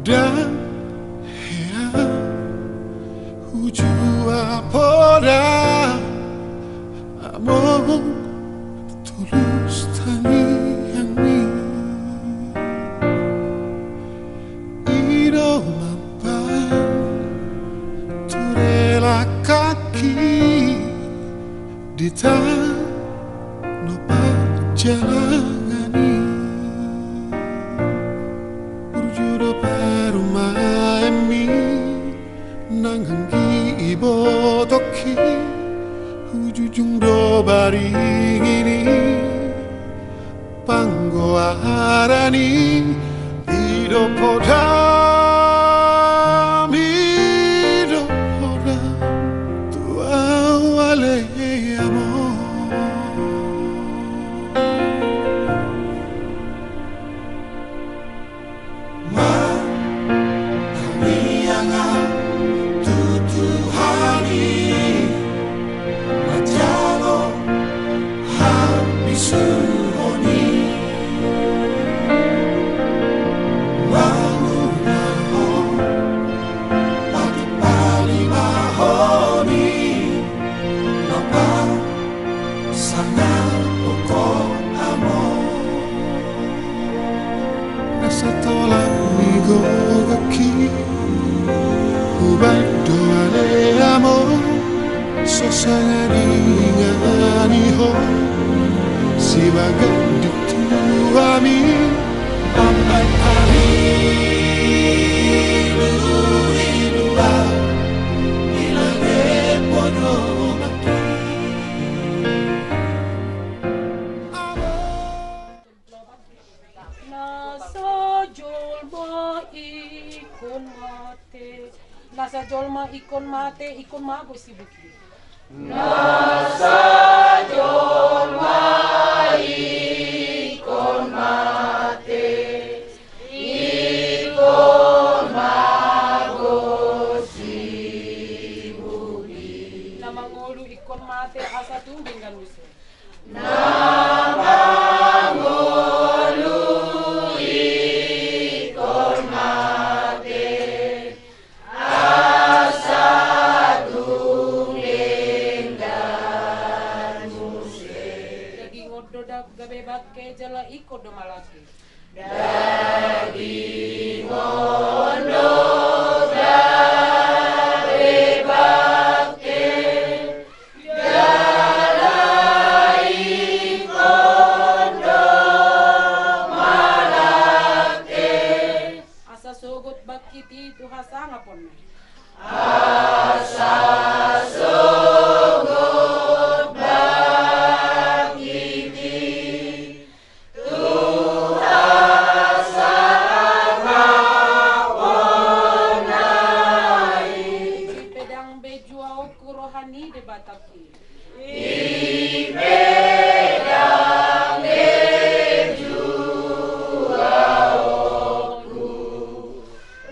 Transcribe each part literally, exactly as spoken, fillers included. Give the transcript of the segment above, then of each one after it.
Ndang hea hujua poda among, tulus tangiangmi. I do mampan tu rela haki di tano parjalangan i. Burju do parumaenmi nang anggi i botohi, hujujung do baringin i panggoaran i. I do podam, i do podam tu ahu ale among. Martangiang ahu tu Tuhan i, manjalo hambisuhon i. Mangulahon, patimpalimahon i, na pasangap hon among. Na satola ni gogangki hubaen do ale among, so sanga dingani ho sibaga di tuami. Mambaen hami luhut i luat di lage podoman. Nasa jolma ingkon mate. Nasa jolma ingkon mate, ingkon mago sibuk i. Nasa jolma ingkon mate, ingkon mago sibuk i. Na mangolu ingkon mate asa tung denggan muse. Na mangolu ingkon mate asa tung denggan muse. Daging on do gabe bangke jala ingkon do malangke. Daging on do gabe bangke jala ingkon do malangke. Asa sogot bangkit i tu hasangaponna i. Asa sogot bangkit i tu hasangaponna i. I pe ndang be juaonku roha ni Debatangki. I pe ndang be juaonku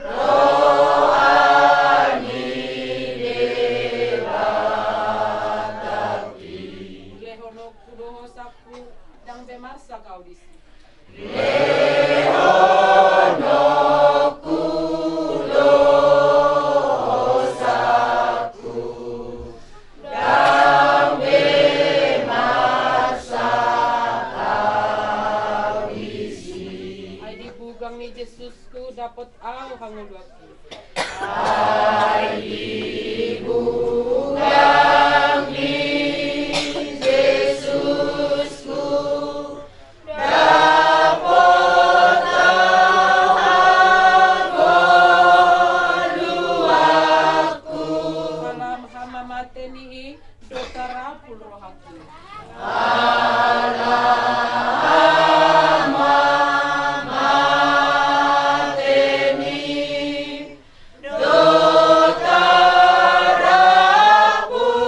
roha ni Debatangki. Lehononku do hosangku, ndang be marsak ahu disi. Lehononku do hosangku, ndang be marsak ahu disi. Ai di bugang ni Jesusku dapot ahu hangoluanki. Ai di bugang ni Jesusku dapot ahu hangoluanku. Malam hamamate ni i do tarapul rohangku. Ala hamamate ni i do tarapul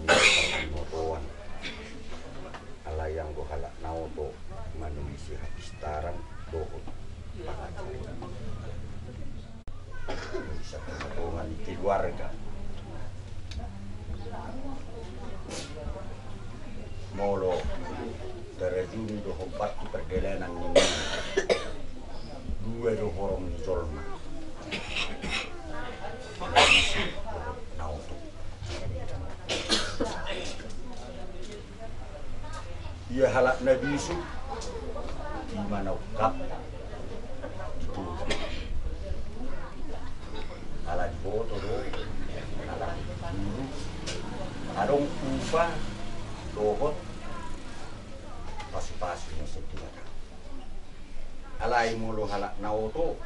Botoan. Alai anggo halak na oto manulisi hapistaran dohot pangajaran. Satonga ni keluarga. Molo tarajuni dohot batu pardalanan ni dua do horong ni jolma. Na oto. Ia halak na bisuk, ima na ungkap di Toba. Ala diboto do, ala diburu, adong upa dohot pasupasu na sian Debata. Alai molo halak na oto,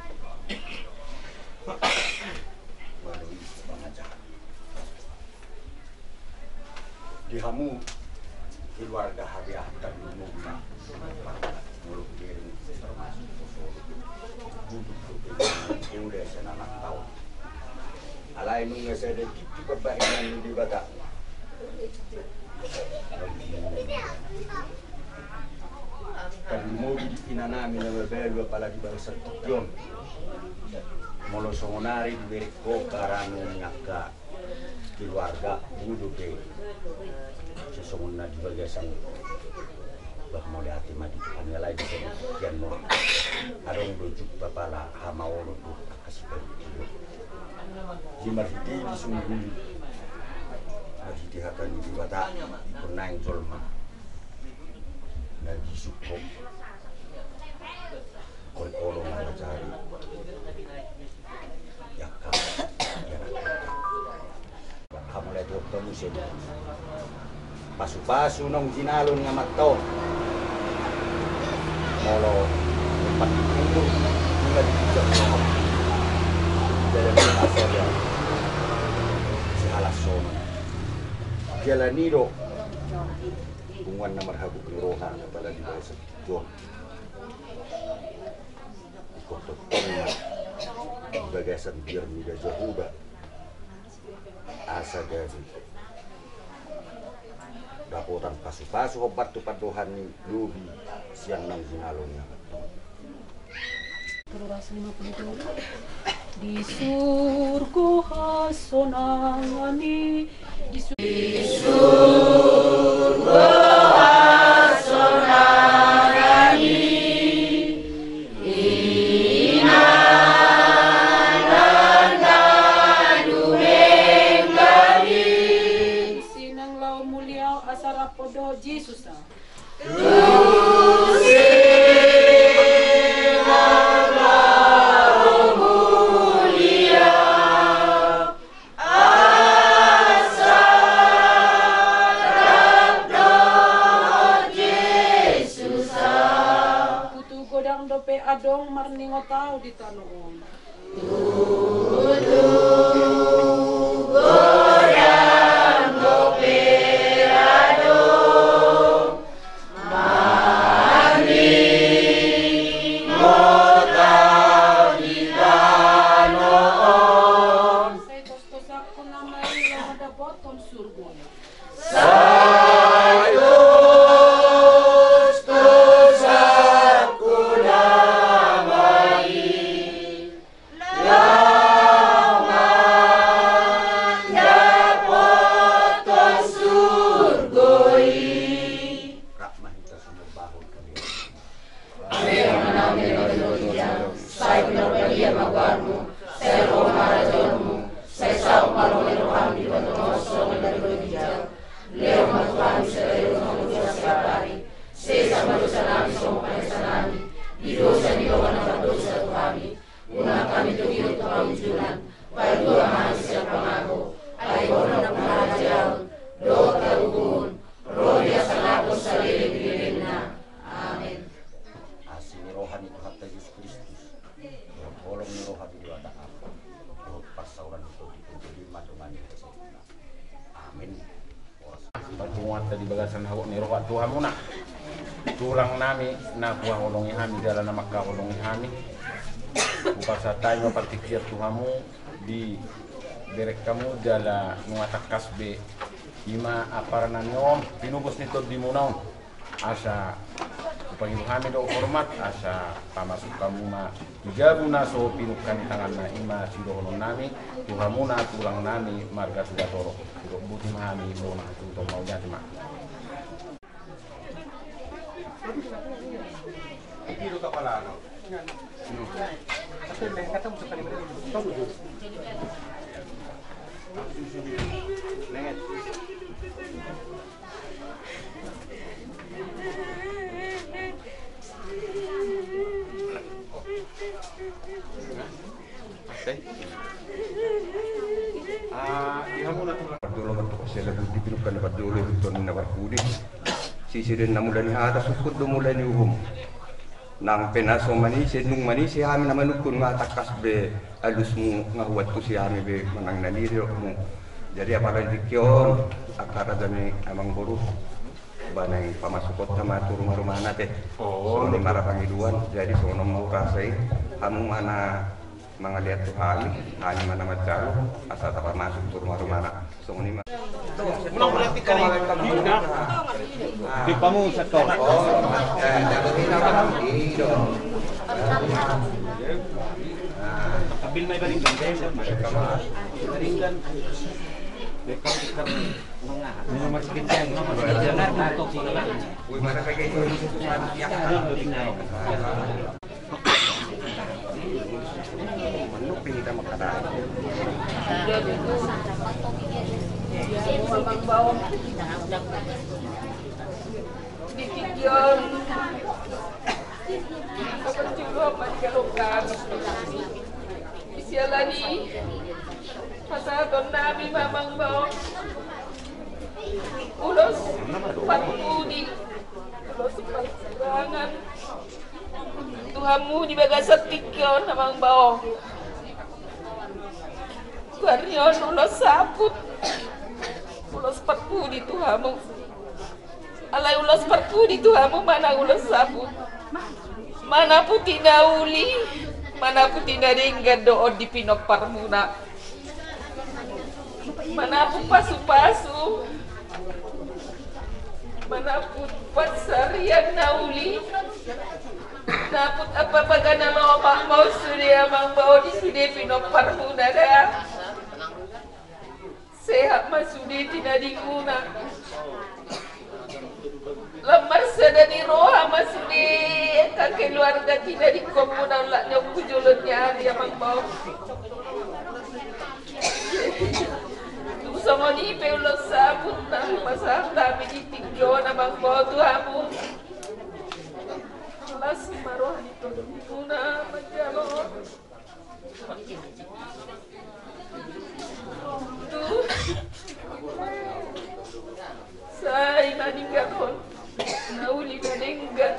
molo i pangajaran. Di hamu keluarga habeahan, tarlumobi ma molo hubereng termasuk poso, duduk tu uda sian anak tau. Alai nunga sada tingki pambahenan ni Debata. Tarlumobi di inanami na mabalu apala di bagasan tingki on. Molo songon ari dibereng ho barang ni angka keluarga, molo pe sesongon na di bagasan, bah mauliate ma di Tuhan, alai di son kian mo adong do jumpa pala hamaolon do angka siparuti do. Di marhite di sungkun, marhite hata ni Debata, ikon naeng jolma na bisuk ho. Kon olo mangajari. Ia ka, ia na. Hamulai tu muse. Pasupasu naung jinalo ni amanta on. Molo empat umur, nunga dipijak. Jala ni masa dia. Sihalas sono. Jala ni do. Punguan na marhabuk ni roha, apala di bagasan tingki on. Ikon tongtong ma di bagasan biar mida Jahowa. Asa gabe dapotan pasupasu hombar tu pandohan ni lobi sian naung jinalo ni amanta on. Di surgo hasonangan i, di surgo hasonangan i, inang na dumenggan i. Sinang laho mulia asa rap dohot Jesus. Tutu godang dope adong marningot ahu di tano on. Tutu godang dope adong marningot ahu di tano on. Sai tostos angka na mate i laho mandapothon surgo i. Sai tostos angka na mate i laho mandapothon surgo i. Rap ma hita sumambahon. Amen. Sai pinarbadia ma goarmu, sai ro ma harajaonmu, sai saut ma lomo ni roham di banua on songon na di banua ginjang. Lehon ma tu hami sadari on hangoluan siapari. Sesa ma dosanami songon panesanami di dosa ni dongan na mardosa tu hami. Unang hami togihon tu haunjunan, palua ma hami sian pangago. Ai Ho do nampuna harajaon dohot hagogoon, ro di hasangapon saleleng ni lelengna. Amen. Asi ni roha ni Tuhanta Jesus Kristus, dohot holong ni roha ni Debata Ama, dohot parsaulian ni Tondi Porbadia ma dongani hita saluhutna. Amen. Horas. Parpunguanta di bagasan habot ni roha tu hamuna, tulang nami na huhaholongi hami jala na mangkaholongi hami. Hupasahat hami ma partingkian tu hamu, dibereng hamu jala nunga tangkas be Ima ampara nami on, pinobos ni tondimuna on. Asa hupangido hami do hormat, asa pamasuk hamu ma tu jabu na so pinungka ni tanganna, ima sidohonon nami tu hamuna tulang nami marga Tugatoro. Didok boti ma hami bona tu tong, mauliate ma. Parjolo ma tu sela budi pinungka na parjolo, ihuthon na parpudi. Sise den na mula ni hata, sungkun do mula ni uhum. Nang pe na so manise, nunga manise hami na manungkun, nga tangkas be alusmu nga huantusi hami be manang na nidokmu. Jadi apala di tingki on, angka raja ni amangboru, ba naeng pamasukonta ma tu ruma-rumana te. Songon i ma ra pangidoan, jadi songon on ma hurasa i, hamu ma na mangalean tu hami, hami ma na manjalo, asa tapamasuk tu ruma-rumana. Songon i ma. Di pamu setor. Ambil mai baringgan. Baringgan. Nomor sekian, nomor sekian. Di tingki on, parjolo ma di galongkan. Siala ni i, pasahaton nami ma, Amang Bao, ulos parpudi, ulos parsirangan tu hamu di bagasan tingki on, Amang Bao. Goar ni on ulos saput, ulos parpudi tu hamu. Alai ulos parpudi tu hamu manang ulos saput, manaputi na uli, manaputi na denggan do on di pinomparmuna. Manaput pasu-pasu, manaput pansarian na uli, naput ampapaga na lomak ma on sude, Amang Bao, di sude pinomparmuna da. Sehat ma sude tinadingmuna. Lam marsada ni roha ma sude angka keluarga tinadingkonmuna on, laklak ni on tu joloan ni ari, Amang Bao. Tung songon i pe ulos saput na hupasahat hami di tingki on, Amang Bao, tu hamu. Las ma roha ni tondimuna manjalo. Sai maninggalhon na uli na denggan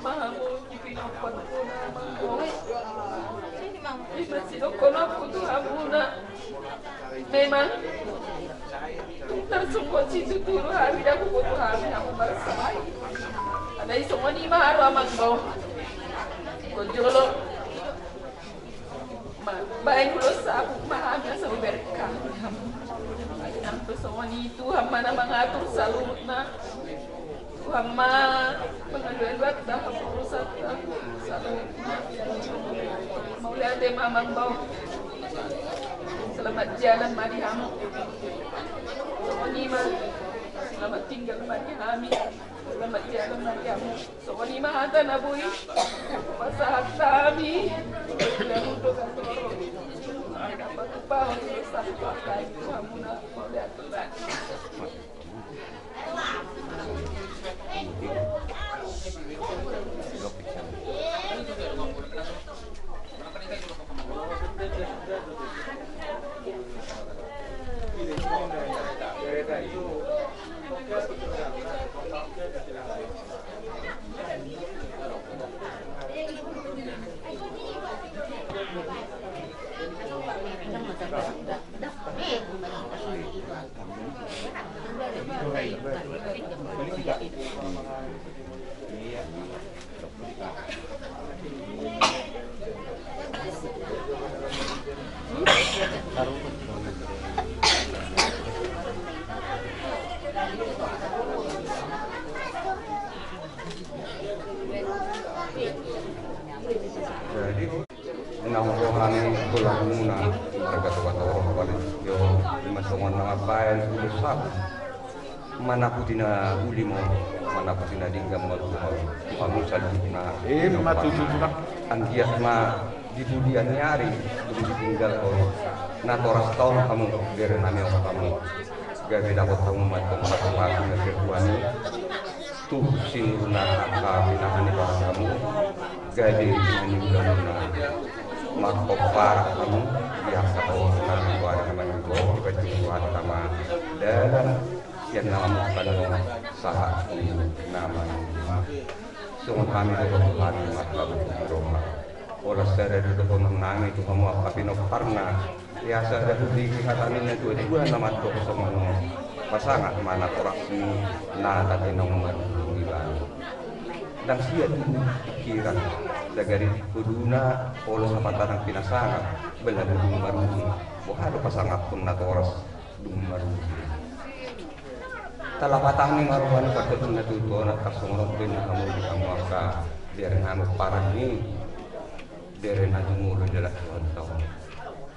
ma hamu di pinomparmuna, Amang Bao. Ima sidohononku tu hamuna. Memang tarsungkun situtu do hami, ndang huboto hami hamu marsae. Alai songon i ma haroa, Amang Bao. Ingkon jolo baen ulos saput ma hami asa hubereng hami hamu. Nang pe songon i, Tuhan ma na mangatur saluhutna. Tuhan ma mangalualu hata, hamu urusanta saluhutna. Mauliate ma, Amang Bao. Selamat jalan ma di hamu. Songon i ma, selamat tinggal ma di hami. Selamat jalan ma di hamu. Songon i ma hata na boi pasahat hami. Dabu do gator. Apa tu pahon sahat pakai tu hamuna. Mauliate. Jadi, naung ro hami tu lambungmuna, marga Toba Toro, apalagi jo, ima songon na mambahen ulos sahat. Manaputi na ulim on, manaputi na denggan ma tu hamu, tu hamu saluhutna. Ima tutu, tutu. Anggiat ma di pudian ni ari, dung ditinggalhon natorasta on hamu, berenami on hamu. Gabe dapot hamu ma antong pasu-pasu na sian Tuhan i, tu sinurna angka pinahan ni Tuhan hamu, gabe pinahan ni ulaonmuna. Marpomparan hamu, di angka tohorna, tu ari na mangihut, dipajongjong Tuhanta ma dalan sian na mamungka on sahat tu na mangihut. Songon hami dohot hami marhabot ni roha. Holan sada do dohononnami tu hamu angka pinomparna. Ia sada do di hata ni na tua-tua na mandok songon on. Pasangap ma natorasmi na tadinong marujung ibana. Ndang sia tubu pikiran, sagarit godona olo sapata nang pinasangap, belagu dung marujung. Boha do pasangaphon natoras dung marujung? Talapatan ni maruan pardot na tutu na tarsongon on pe na hamu di hamu angka bere na pomparan ni bere na jumolo dalan Tuhanta on.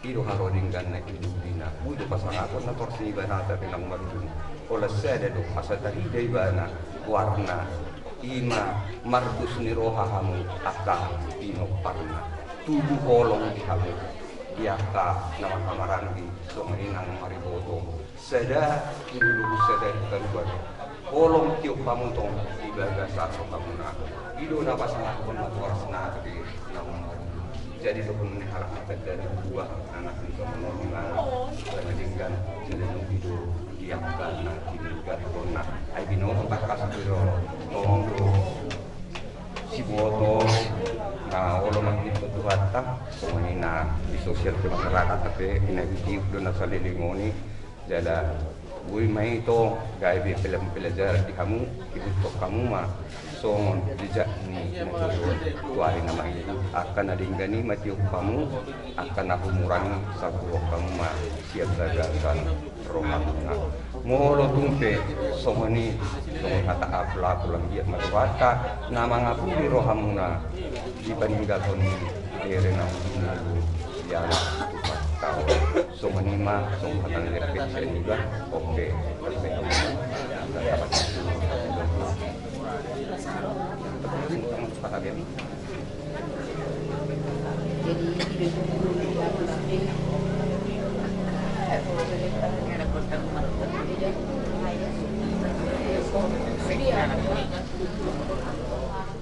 I do harodinggan na i do dina. Boi do pasangaphon natoras ni ibana tapi nang marujung. Holan sada do asa tarida ibana warna ima marbus ni roha hamu angka pinomparna. Tubu holong di hamu di angka na marhamaranggi songon i nang mariboto. Sada dulu sada di kaluar. Holong tiop hamu tong di bagasan rohamuna. I do na pasangaphon natoras na tapi na mamaru. Jadi dohon ni halak na tanda ni buah anak ni kamonon na denggan. Jadi nung i do di angka na tininggalhonna. Ai binoto tangkas biro. Tong do siboto na olo mangihut Tuhanta. Songon i na di sosial pe masyarakat pe na di tiop do na saleleng on i. Jala boi ma i tong gabe pela-, pelajaran di hamu, ihuthon hamu ma songon jejak ni natuatua tu ari na mangihut. Angka na denggan i ma tiop hamu, angka na humurang i sapuhon hamu ma sian bagasan rohamuna. Molo tung pe songon i, songon hata apul-apul, anggiat ma Tuhanta na mangapuli rohamuna di paninggalhon ni bere na uli na lu. Ia Tuhan tau. Songon i ma, songon hata ni lepek sian iba. Oke.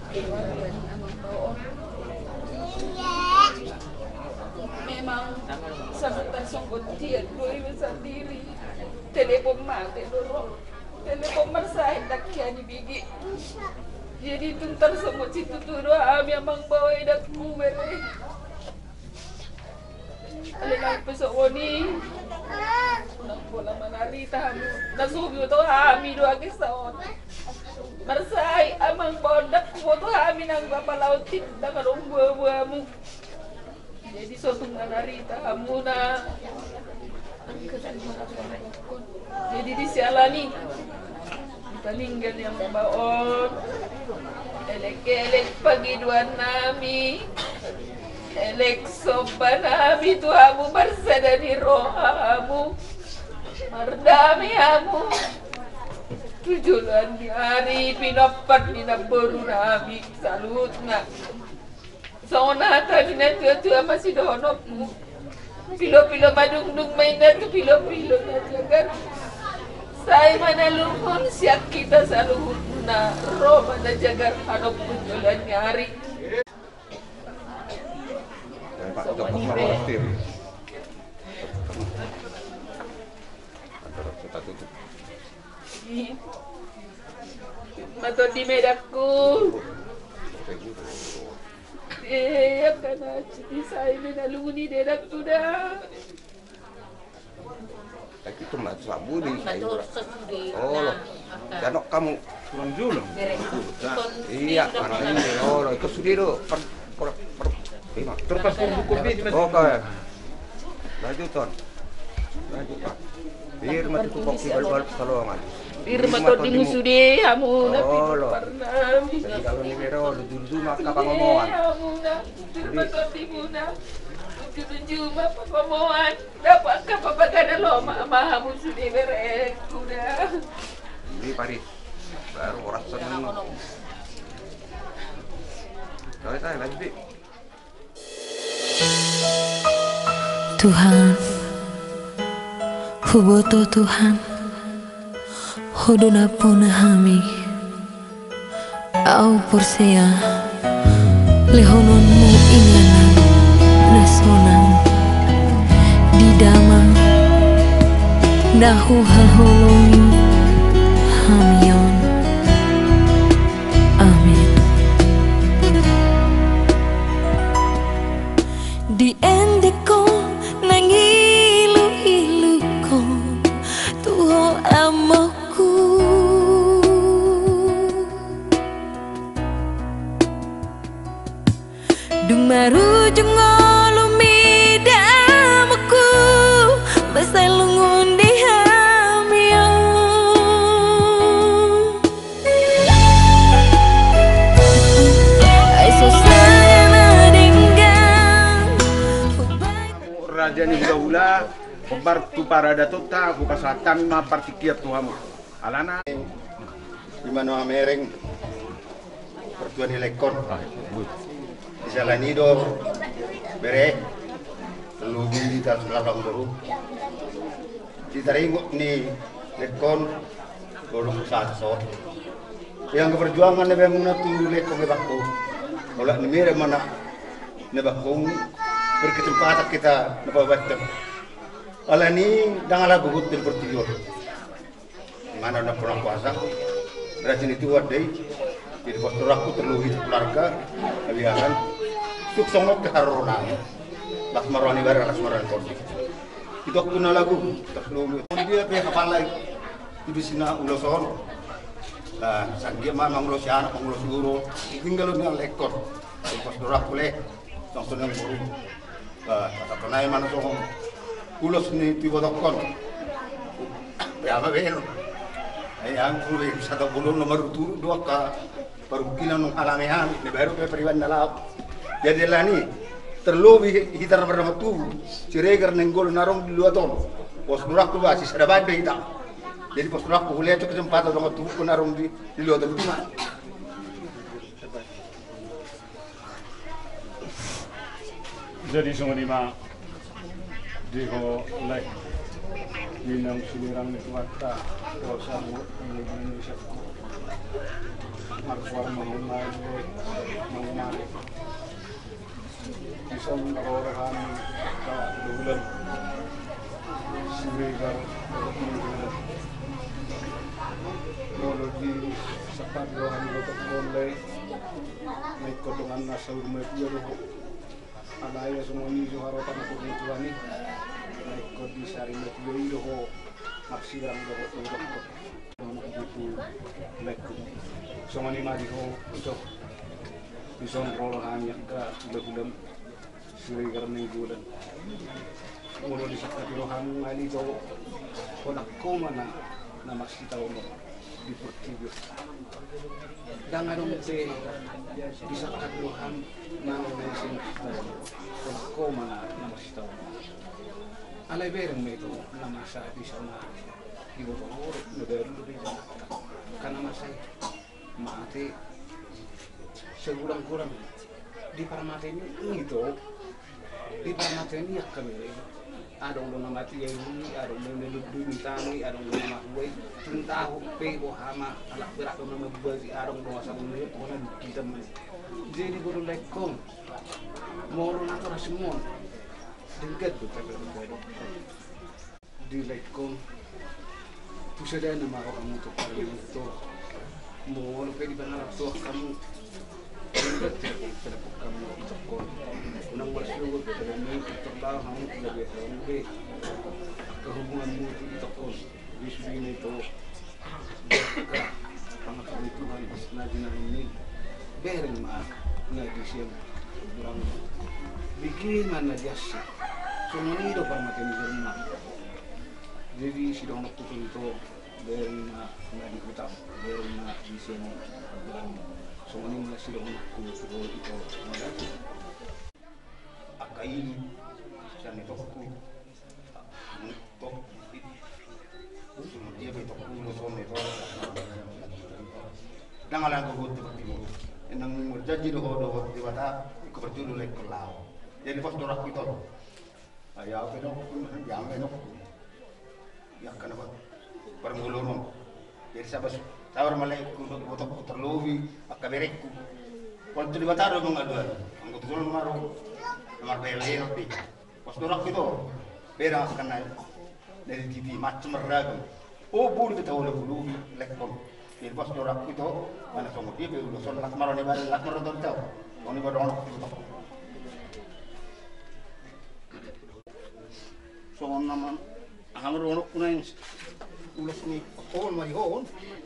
Jadi, memang sangat tersongkot dia dua ibu sendiri. Telepon mate dulu. Telepon marsahit dak kiani bigi. Jadi tung tarsongot situtu do hami amang bao edakku bere. Alai nang pe songon i. Nang pola manarita hami. Na so boto hami do age saon. Marsahit amang bao edakku boto hami nang bapa laut i. Nang adong buabuamu. Jadi so tung manarita hamuna. Jadi di siala ni paninggal ni amang bao on, elek-elek pangidoan nami, elek somba nami tu hamu marsada ni roha hamu, mardame hamu tu joloan ni ari pinompar ni namboru nami saluhutna. Songon hata ni natuatua ma sidohononku. Pilopilo madungdung ma inna tu pilopilo na jagar. Sai ma na lungun sian hita saluhutna ro ma na jagar hanompu joloan ni ari. Matondi ma edakku. Eh, angka na citi sai ma na lungun i edakku da. Tapi itu mah sabudi sai. Oh, lo. Janok kamu tulung julung. Iya, anak ini, oh, lo, itu sudah do. Per, per, per, lima. Terpas buku bis. Oke. Lanjut, Ton. Lanjut, Pak. Biar mati tukok di bal-bal pesalongan. Pir ma tondimuna sude hamuna, pir ma tondimuna. Jadi kalau ni bere, luju-luju ma angka pangomoan. Hamuna, pir ma tondimuna. Luju-luju ma pangomoan. Dapot angka pangkataion, lomak ma hamu sude berengku da. Ini pari. Baru horas senang. Kau itu lagi. Tuhan, huboto Tuhan, Ho do nampuna hami. Ahu porsea lehononmu inganan na sonang di damang na huhaholongi hami on. Amin. Diendekhon, nang ilu-iluhon tu Ho amangku. Dung marujung ngolu midamangku, basa lungun di hami on. Ai so sae ma denggan. Raja ni hula-hula, hombar tu paradatonta, hupasahat hami ma partingkian tu hamu. Alana. Ima na mamereng, partua ni laengkon. Di siala ni i do bere, terlebih di tarsongon boru. Di taringot ni laengkon, boru sahat so. Ia angka parjuangan na baenmuna tu laengkon, ebakkon. Olat ni mere ma na, na bakkon, berkesempatan hita na pabahen. Alani i ndang ala gogot di portibi on. Imana na pernah puasa. Berarti ni Tuhan dei. Jadi pos tu rohangku terlebih keluarga, abiaran. Suk songon tu haroro nami. Las marwani barang, las marwani kondi. Itu aku na lagu, terlebih. Dia pe kepala i. Di sini ulos on. Nah, sanggia ma mangulosi anak, mangulosi guru. Tinggal ni laengkon. Di pos tu rohangku le. Langsung yang guru. Bah, kata penai mana songon ulos ni tu ibotokkon. Be ama beno. Ai angkul be sata bolon na maruturu do angka parungkilon nunga alame hami, na baru pe pariban na laho. Jadi alani i terlebih hita na pernah tubu Siregar Nainggolan na adong di luat on. Pos tu rohangku bah sisada baen be hita. Jadi pos tu rohangku hulean tu kesempatan adong tubu na adong di, di luat on tu ma. Jadi songon i ma di ho lae, inang sinirang ni Tuhanta, dosa mu, ini bisa markuar mangumale, mangumale. Dison ro rohami angka ulaon Siregar, molo disangkap rohami dohot on lae. Na ingkon dongan na saur matua do ho. Alai ia songon i jo haroro ni Tuhan i. Na ingkon di sari matua i do ho. Marsilang do ho, do ho. Songon i ma di ho, Ucok. Dison ro rohami angka ulaon Siregar Nainggolan. Molo disangkap roham ngali do, holan ho ma na, na marsitaonon di portibi on. Ndang adong pe disangkap roham na, na ise marsitaonon. Holan ho ma na, na marsitaonon. Alai bereng ma ito na masa di saonari. Di boto, na baru do di Jakarta. Karena masa i. Mate. Segudang-gudang. Di parmate ni ito. Di parmate ni angka bere. Adong do na mate i, adong do na lumbu ni tano i, adong do na mahua i. Tung tahu pe boha ma, alak berat do na mabuat i, adong do asal ni, pokokna di kita ma. Jadi boru laengkon. Molo na tora semua. Denggan do, tapi denggan do. Di laengkon, tu sadana ma rohamu tu parlinggoto. Molo pe di pangarap tu angka hamu. Inda telepon, telepon hamu Ucok on. Unang marsogot, telepon Ucok, laho hamu tu gabe hamu be. Angka hubunganmu tu Ucok on. Di sude na ito. Angka pangatur ni Tuhan, na jinalani. Bereng ma na di sian. Bege ma na di asi. Songon i do parmate ni jolma. Jadi sidongan tu tontu. Bere na, na di huta, bere na di sini, bilang, songon i na sidok na ku, ku, ku, ku, ku. Angka i, sian i tokku, tokku, songon dia pe tokku, songon i tokku. Ndang ala gogo tu, nang berjanji do ho, do ho, Debata, ingkon berjulu lek kau laho. Jadi pas dorang kita. Ai au pe nokku, ai au pe nokku. Ia kan apa? Parmulomon. Jadi sabar, sabar ma lek ku, botoku, terlobi angka berekku. Kalau tu Debata do mangaduan. Anggo tu jolo maro. Nomor bel e nopi. Pas dorang kita. Beda kan na. Dari T V macam beragam. O, bulu kita, o, bulu lekkon. Jadi pas dorang kita, mana songon dia pe ulos on, lak maro ni bari, lak maro tau. Songon i baru onok kita. Songon nama, aha maro onok kuna yang ulos ni, o, mari ho on.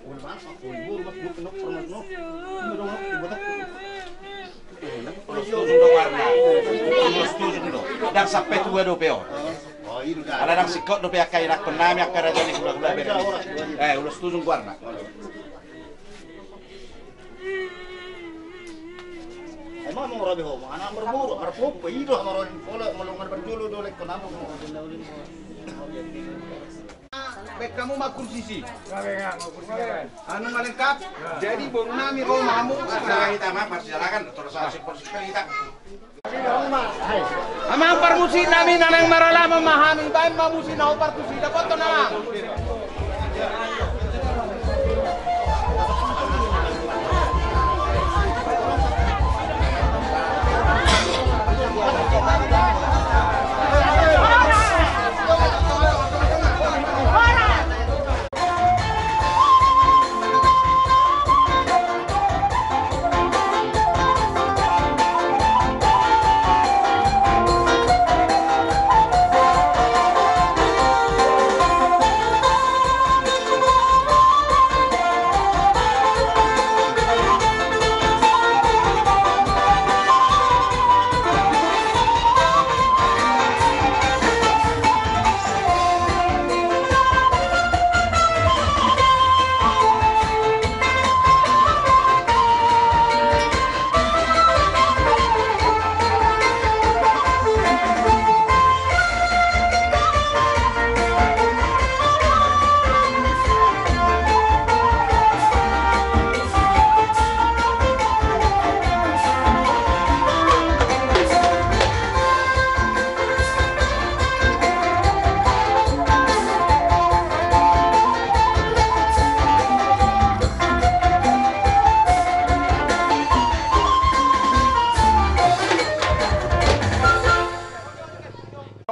Ulos bangsa, o, bulu, mas, bulu, nok, permas, nok. Ini dong, nok, dibotak. Ulos tujung do guarna. Ulos tujung do. Ndang sampe tua dope on. Ala ndang singkop dope angka irakkon nami, angka raja ni hulahula bere. Eh, ulos tujung guarna. Emang mau rabe ho, mana marmuru, marpopo, i do maroni, pola, molo ngar berjolo do lekkon amu. Baen hamu ma kursi si. Anu ma lengkap. Jadi boru nami ro ma hamu. Asa hita ma parsijalakan, terus asik kursi hita. Amang parmusik nami, na naeng maralama ma hami, baen ma musik na ho partusi, dapoton amang.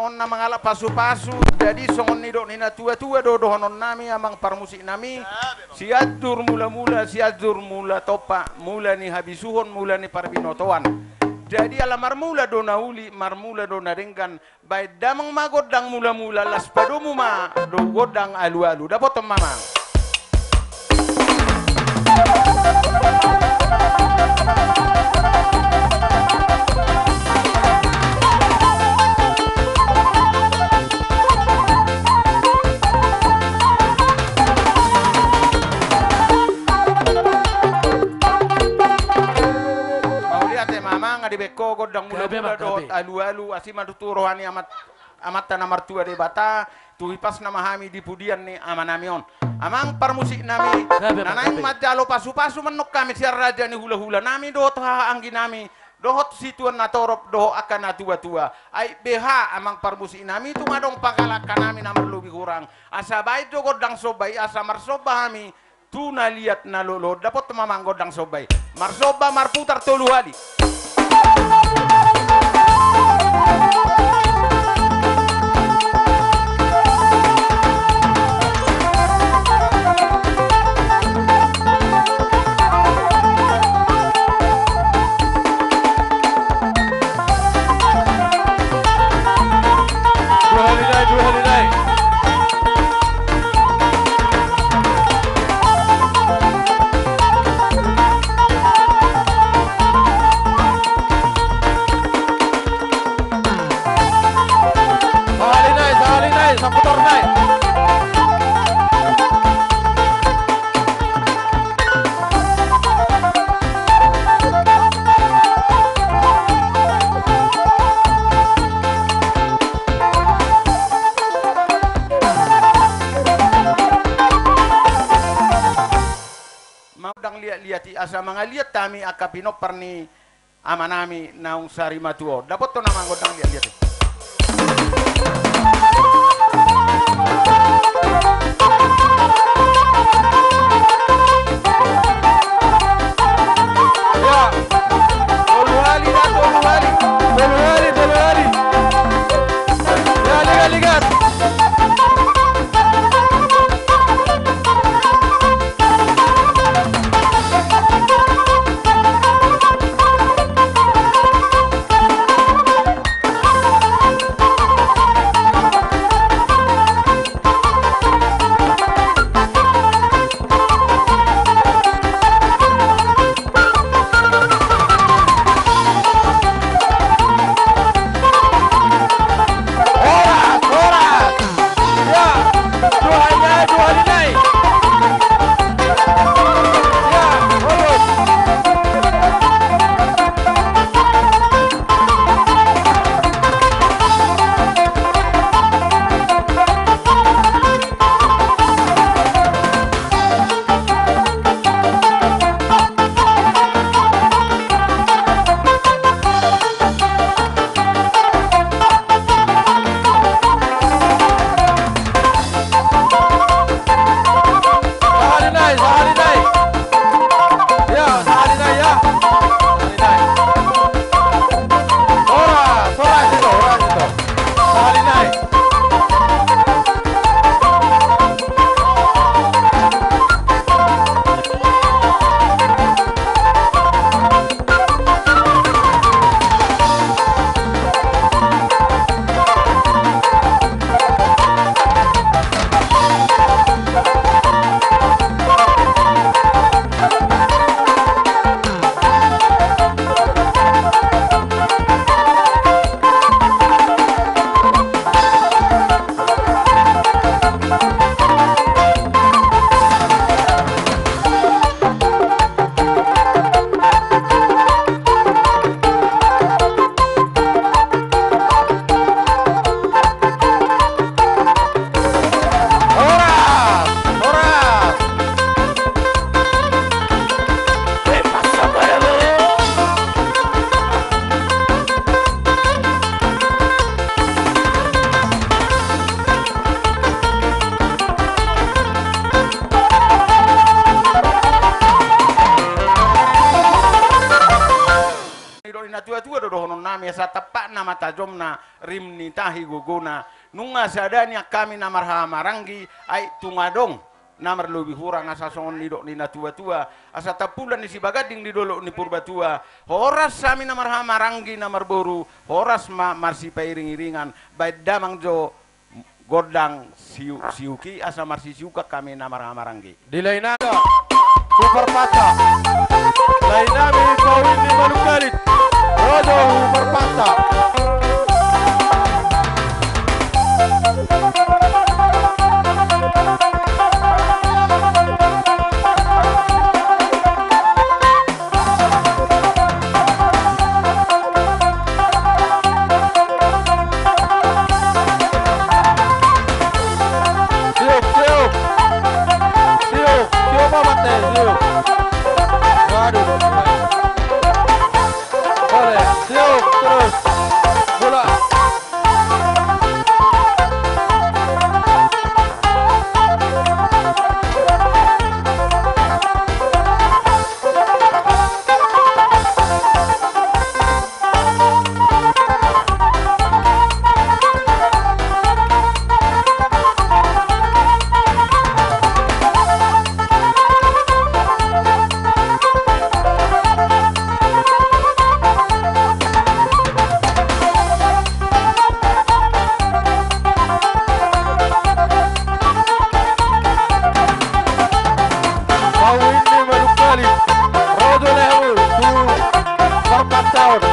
On na mangalap pasupasu, jadi songon nidok ni na tuatua do dohonon nami, amang parmusik nami. Sianjur Mulamula, Sianjur Mula Tompa, mula ni habisuhon, mula ni parbinotoan. Jadi ala marmula do na uli, marmula do na denggan. Baen damang ma gondang mulamula, las padomu ma do gondang alualu. Dapoton ma amang. Mauliate ma amang, adi baen ho gondang mulamula dohot alualu, asi ma tutu roha ni amat, Amanta na martua Debata, tu hipasna ma hami di pudian ni amanami on. Amang parmusik nami, na naeng manjalo pasupasu mandok hami sian raja ni hulahula nami dohot haha anggi nami, dohot situan na torop, dohot angka na tuatua. Ai beha amang parmusik nami, tung adong pangalahan nami na marlobi hurang. Asa baen do gondang somba i, asa marsomba hami tu na liat na lolo. Dapoton ma amang gondang somba i. Marsomba, marputar tolu hali. Dua hali nai, dua hali nai. asa mangaliat hami angka pinompar ni amanami naung sari matua on. Dapothon amang gondang liat-liat i. Ya. Tolu hali, da, tolu hali. Tolu hali, tolu hali. Ya, ligat, ligat. Horas, horas. Ya, dua hali nai, dua hali nai. Ya, horas. Sahali nai, sahali nai. Ya, sahali nai, ya. Sahali nai. Horas, horas, ito, horas, ito. Sahali nai. Horas! Horas! Didok ni na tua-tua do dohononnami, asa tampakna ma tajomna, rim ni tahi gogona. Nunga sada ni angkami na marhahamaranggi, ai tung adong na marlobi hurang, asa songon nidok ni na tua-tua, asa tampulan ni Sibaganding di dolok ni Purbatua. Horas hami na marhahamaranggi na marboru, horas ma marsipairing-iringan, baen damang jo gondang siuk-siuk i, asa marsisiukan hami na marhahamaranggi. Di lae nami tu Parpata, lae nami Pawin ni Manungkalit, ro do tu Parpata. Siuk, siuk. Siuk, siuk, Paman, siuk. Aduh. Boleh, siuk terus. Bola. Pawin ni Manungkalit, ro do lae hamu tu Parpata on.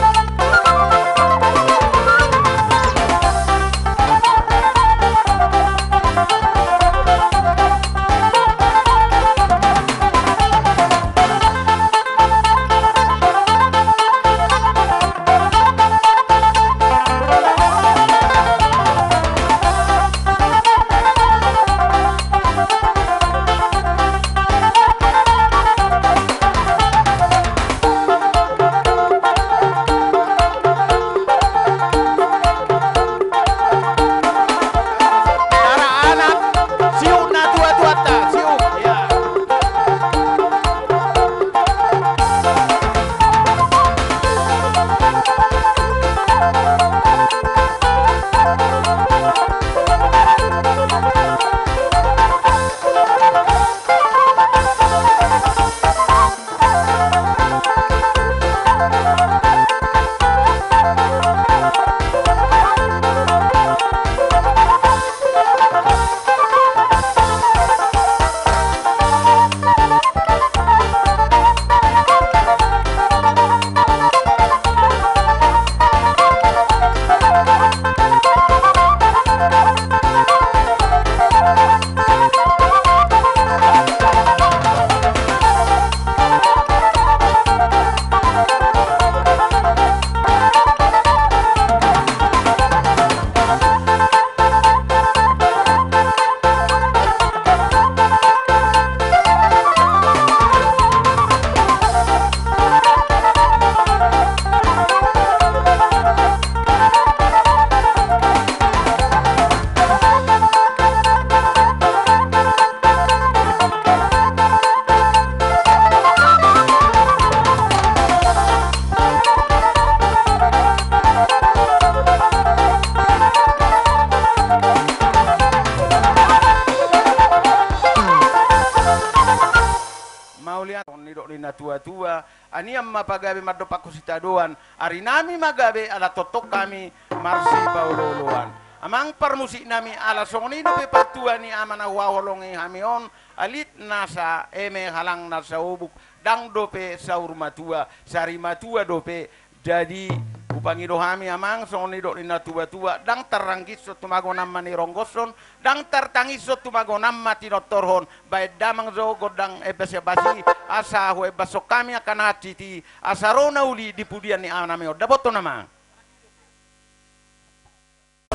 pagabe mandompakhon sitadoan, arinami ma gabe ala tongtong hami marsipaolooloan. Amang parmusiknami, ala songon i dope partua ni ama na huhaholongi hami on, alit nasa eme halang nasa obuk, ndang dope saur matua, sari matua dope. Jadi, hupangido hami amang, songon nidok ni natuatua, ndang tarranggishon tumagon ma nironggosson, ndang tartangishon tumagon ma tinortorhon, baen damang jo gondang embasembas i, asa huembashon hami angka na hansit i, asa ro na uli di pudian ni amanami on. Dapothon amang.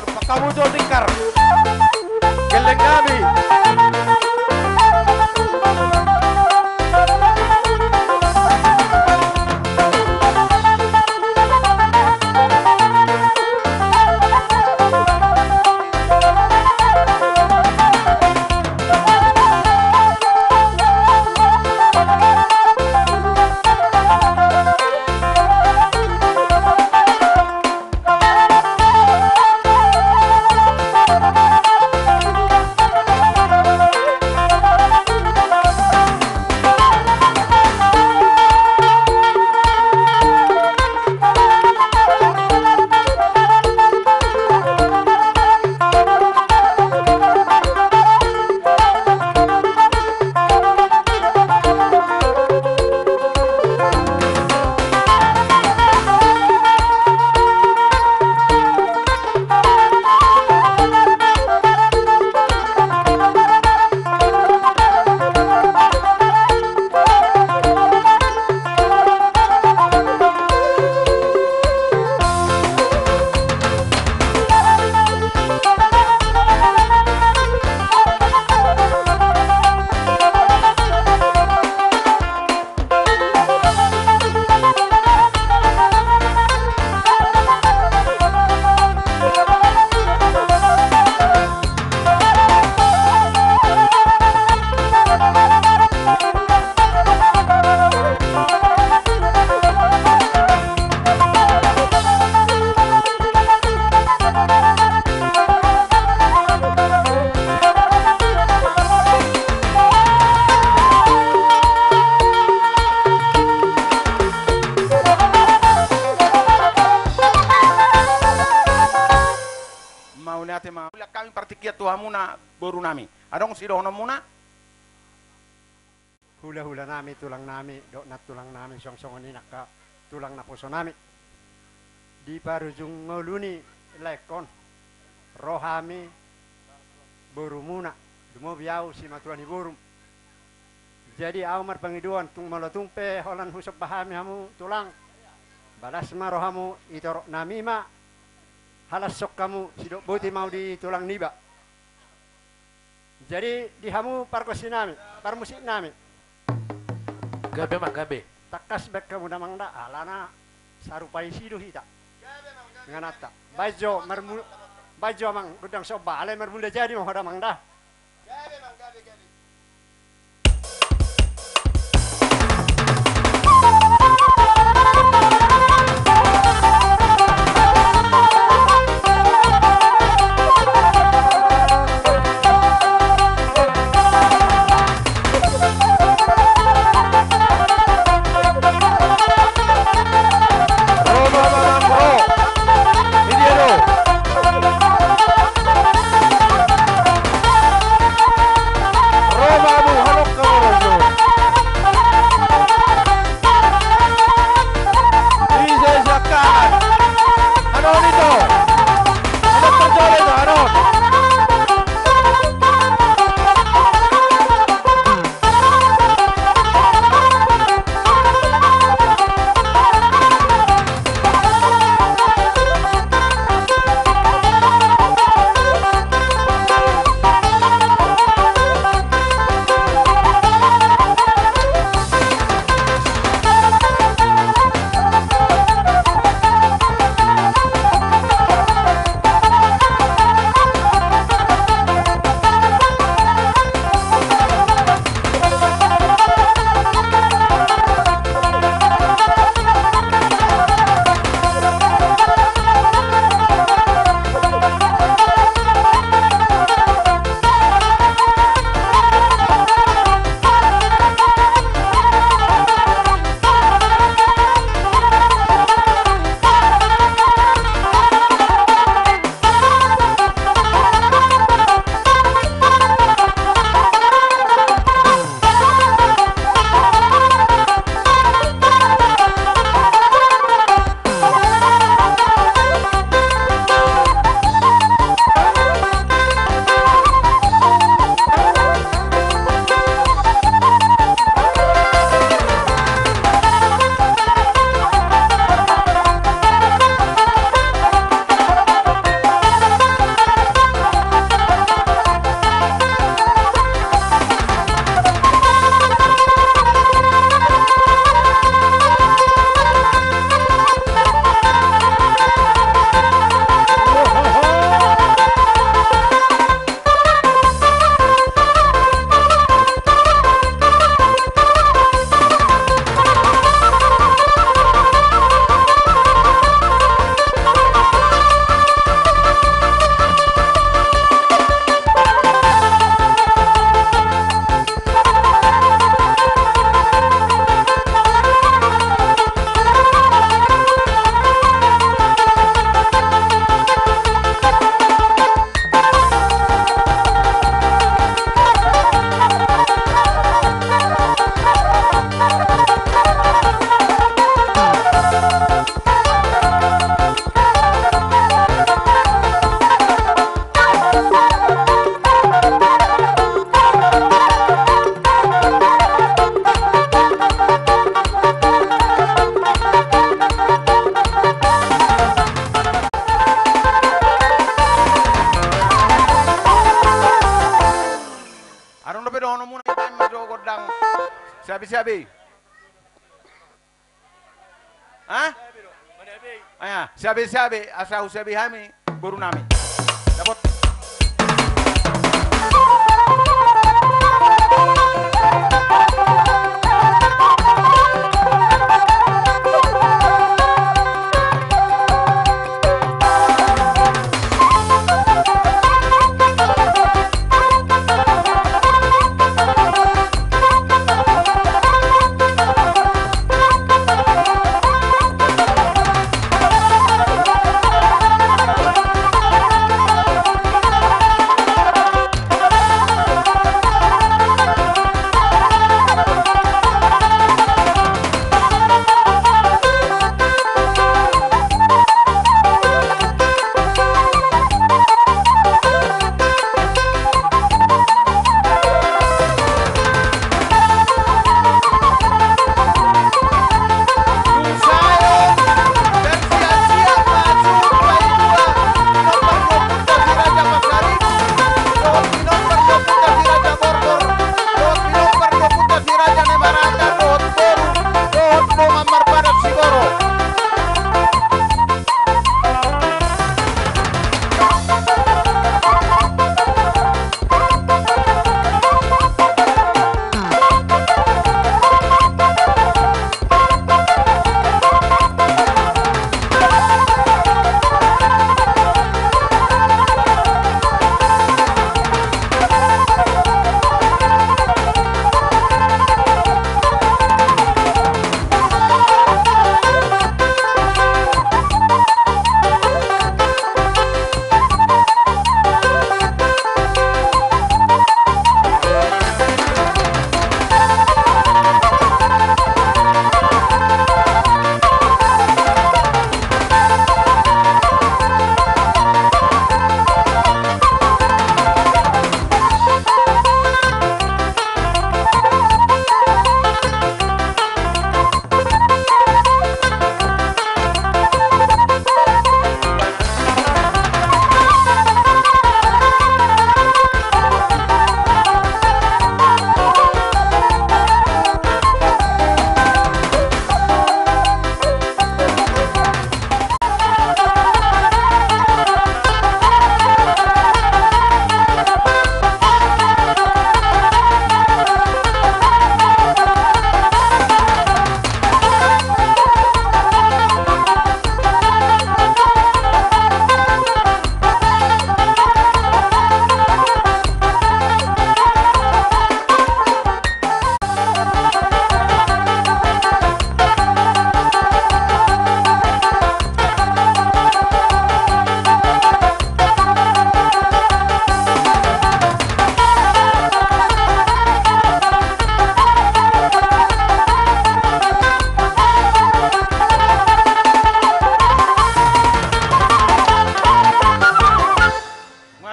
Mangkamutu tingkar. Gelleng nami. Mauliate ma. Ulaon hami partingkian tu hamuna borunami. Adong sidohononmuna? Hulahulanami, tulangnami, dohot nantulangnami, suang songon i angka tulang naposonami. Di parujung ngolu ni laengkon, ro hami borumuna, lumobi ahu simatua ni borum. Jadi ahu marpangidoan, tung molo tung pe holan husomba hami hamu tulang, balas ma rohamu, i torop nami ma halashon hamu, sidok boti ma ahu di tulang niba. Jadi di hamu pargonsinami, parmusiknami. Gabe amang, gabe. Tangkas baen hamu damang da, alana sarupa isi do hita. Ingananta. Baen jo marmu-, baen jo amang gondang somba, alai marmula jadi ma ho damang da. Aya, siabe-siabe, asa husiabe hami, boru nami. Dapot.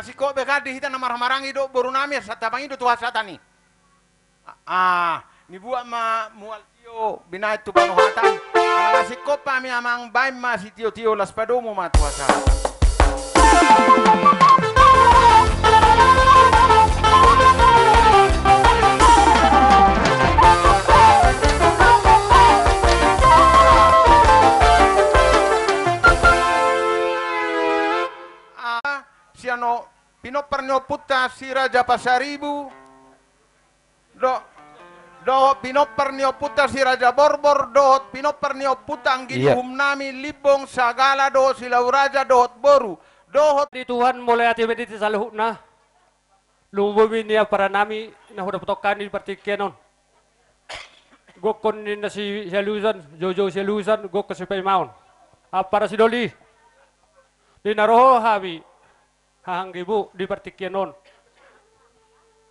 Masingkop be kan di hita na marhahamaranggi dohot boru nami, asa tapangido tu hasahatan i. Ah, nibuat ma mual tio binahen tu panuhatan. Ala singkop hami amang, baen ma sitiotio, las padomu ma tu hasahatan. Ah, sian on pinompar ni ompunta si Raja Pasaribu. Do-, dohot pinompar ni ompunta si Raja Borbor, dohot pinompar ni ompunta anggi ni, iya, uhum nami, Limbong, Sagala, dohot Silau Raja, dohot boru, dohot. Di Tuhan, mauliate ma di hita saluhutna. Lumobi ma di ampara nami na hudapothon hami di partingkian on. Gokhon ni na si-, sialusan, joujou sialusan, gokhon sipaimaon. Ampara sidoli. Di na ro hami, haha anggibu di partingkian on.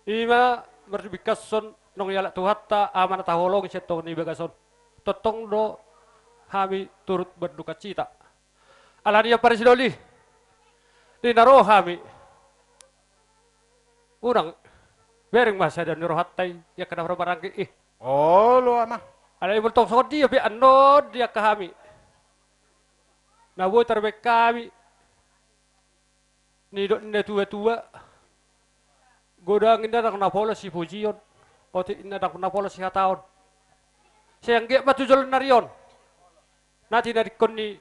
I ma marbingkashon naung dialap Tuhanta, aha ma na taholongi sian tonga ni bagas on. Tongtong do hami turut berdukacita. Alani i ampara sidoli, di na ro hami, unang bereng ma sada ni rohanta i di angka na marhahamaranggi i. Olo, amang. Alai molo tong songon dia pe annon di angka hami na boi tarbaen hami, nidok ni natuatua, godang inda ndang na pola sipujion, otik inda ndang na pola sihataon. Sai anggiat ma tu joloan ni ari on na tinadingkon ni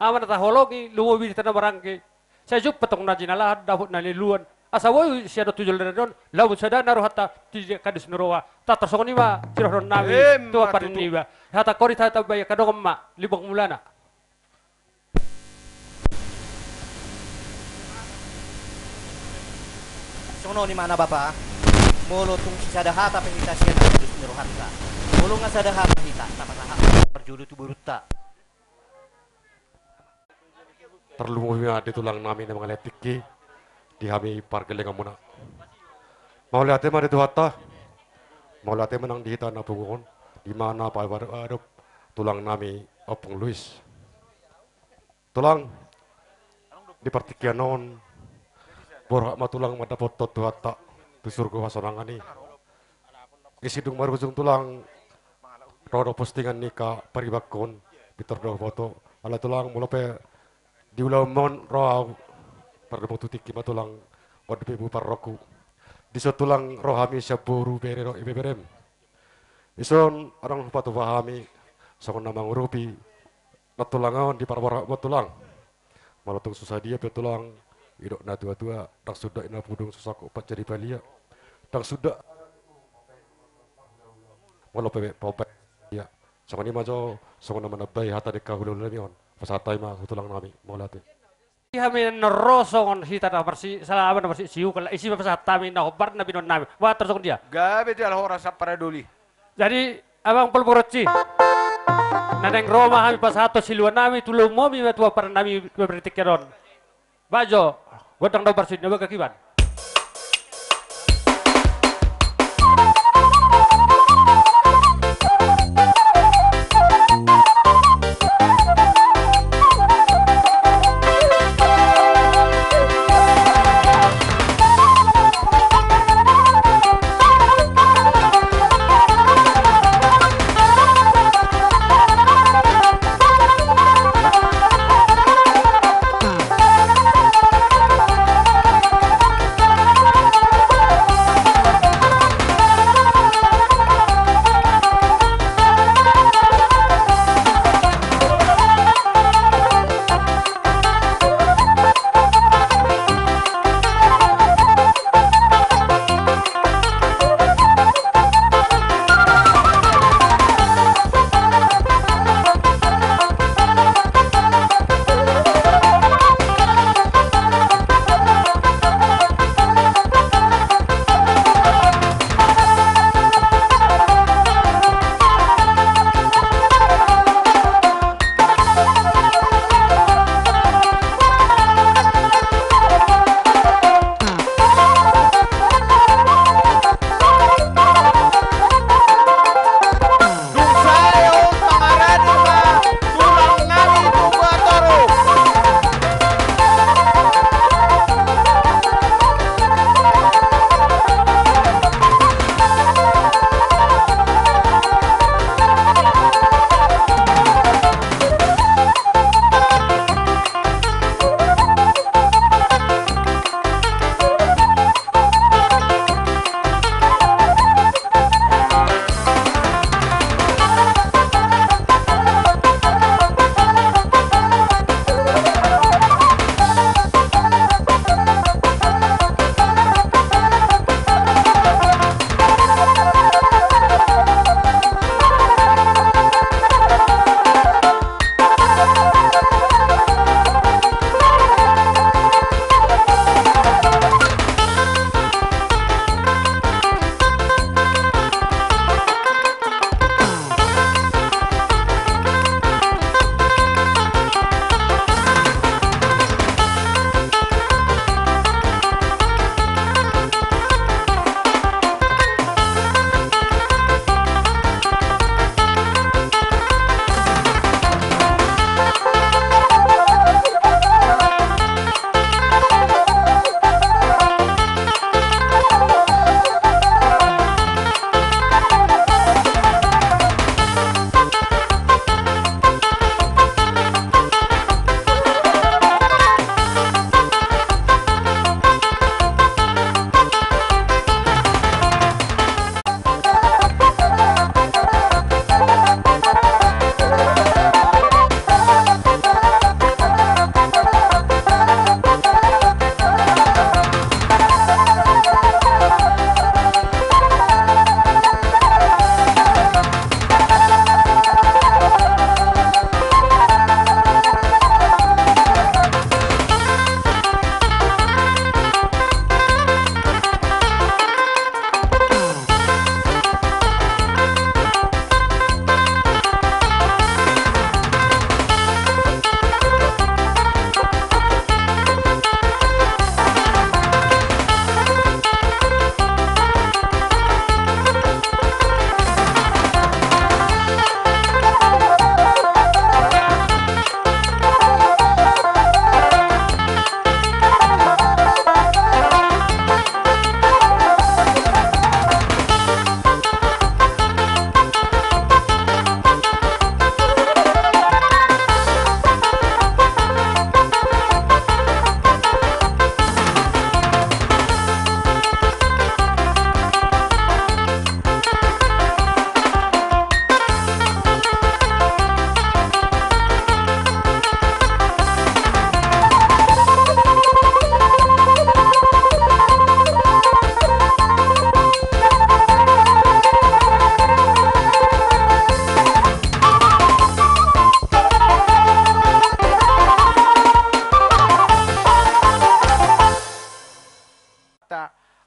Ama na taholongi, lumobi di tano maranggi. Sai jumpang tong na jinalahan, dapot na niluluan. Asa boi sian on tu joloan on, lam sada na rohanta, tu angka dos ni roha. Tatar songon i ma, sirohon nami, emma tutu. Tutu. Hata kori tatambai angka dongan ma, limbong mulana. Songon on i ma na bapa, molo tung sisada hata pe hita sian angka dos ni rohanta. Molo nga sada hata hita, tapasahat parjolo tu borunta. Tarlumobi ma di tulang nami na mangalehon tingki, di hami pargellengan muna. Mauliate ma di Tuhanta. Mauliate ma nang di hita na pungu on, di ma na paadop-adop tulang nami Ompung Luis. Tulang, di partingkian on, borhat ma tulang mandapothon Tuhanta, tu surgo hasonangan i. Ise dung marujung tulang, ro do postingan ni angka paribanhon, pintor do huboto. Alai tulang, molo pe di ulaonmu on ro ahu, pardomu tu tingki ma tulang, on dope boru parrohaku. Dison tulang ro hami sian boru, bere dohot ibeberem. Dison adong hupatupa hami, songon na mangurupi, na tulang on di parborhatmu on tulang. Molo tung so sadia pe tulang, didok na tua-tua, ndang suda ina pudung so sangkot paja di palia. Ndang suda. Molo pe, pe, pe, ia. Songon i ma jo, songon na manambai hata ni angka hula-hula nami on. Pasahat hami ma tu tulang nami, mauliate. Di hami na ro songon hita na marsi, sala ama na marsi, siukal, isi ma pasahat hami na hombar na binoan nami. Boha tor songon dia? Gabe jala horas sampara doli. Jadi, Amang Pol Boronsi, na naeng ro ma hami pasahathon silua nami, tu lumobi ma tu ampara nami, tu partingkian on. Bajo, gondang na hombar sini, na bagak iban.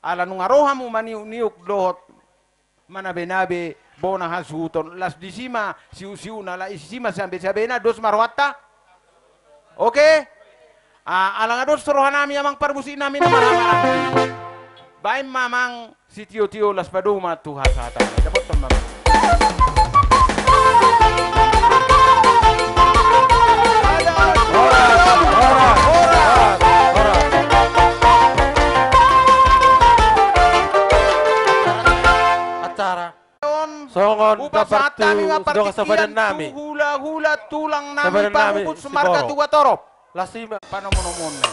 Ala nunga ro hamu maniuk-niuk dohot manabe-nabe bona hasuhuton, las disi ma siu-siuna, las disi ma sabe-sabena, dos ma rohanta. Oke? Ah, ala nga dos rohanami amang parmusiknami na marhahamaranggi. Baen ma amang sitio-tio, laos padomu ma tu hasahatan. Dapothon ma amang. Horas, horas, horas, horas. Acara. Songon upasahat nami ma partingkian tu hulahula tulang nami, pangubus marga Tuga Torop. Las i ma panomunomuonna.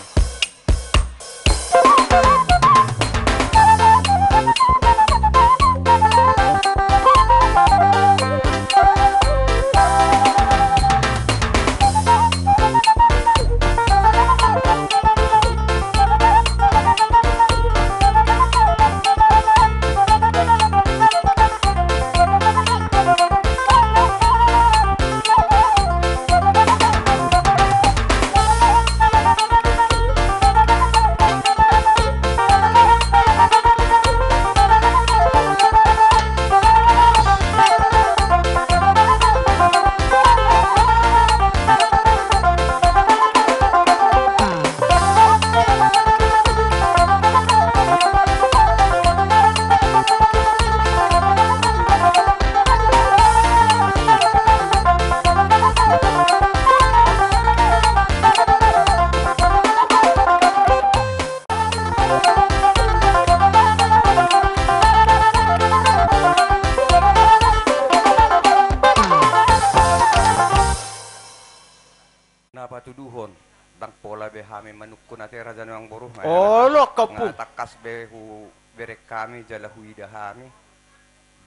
Na patuduhon, ndang pola be hami manungkun ate raja ni amangboru. Olo, angka ompu. Nga tangkas be hubereng hami jala huida hami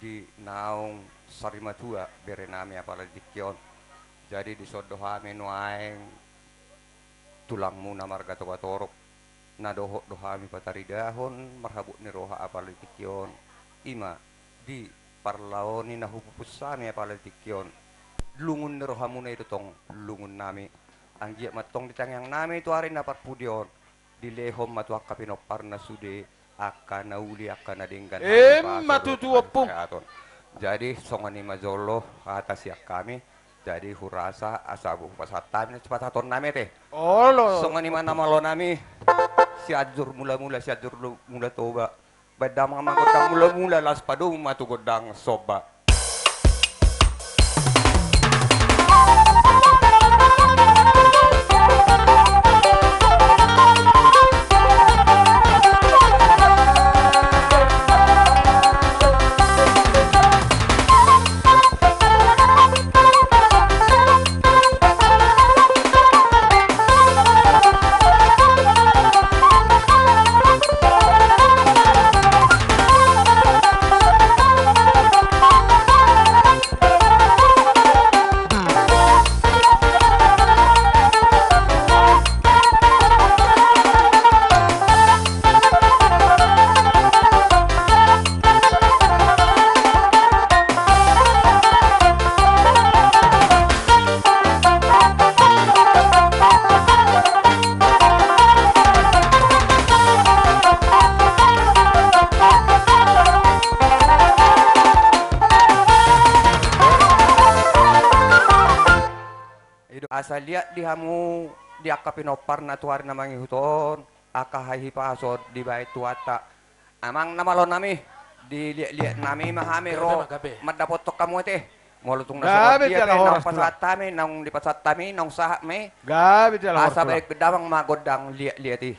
di naung sarimatua bere nami apala di tingki on. Jadi dison do hami nuaeng tulangmuna marga Togatorop. Na dohot do hami pataridahon marhabot ni roha apala di tingki on. Ima di parlao ni na hupupus hami apala di tingki on. Lungun ni rohamuna i do tong lungun nami. Anggiat ma tong di tangiang nami tu ari na parpudi on, dilehon ma tu angka pinomparna sude angka na uli, angka na denggan. Ima tutu, ompung. Jadi songon i ma jolo hata sian hami. Jadi hurasa asa hupasahat hami na sipasahaton nami ate. Olo. Songon i ma na malo nami, Sianjur Mulamula, Sianjur Lu-, Mula Toba. Baen damang ma gondang mulamula, laos padomu ma tu gondang somba. Asa liat di hamu di angka pinomparna tu ari na mangihut on, angka hahipason dibaen Tuhanta. Amang na malo nami, diliatliat nami ma hami ro mandapothon hamu ate. Molo tung na songon dia pe naung pasahat hami, naung dipasahat hami, naung sahat ma i. Asa baen damang ma gondang liatliat i.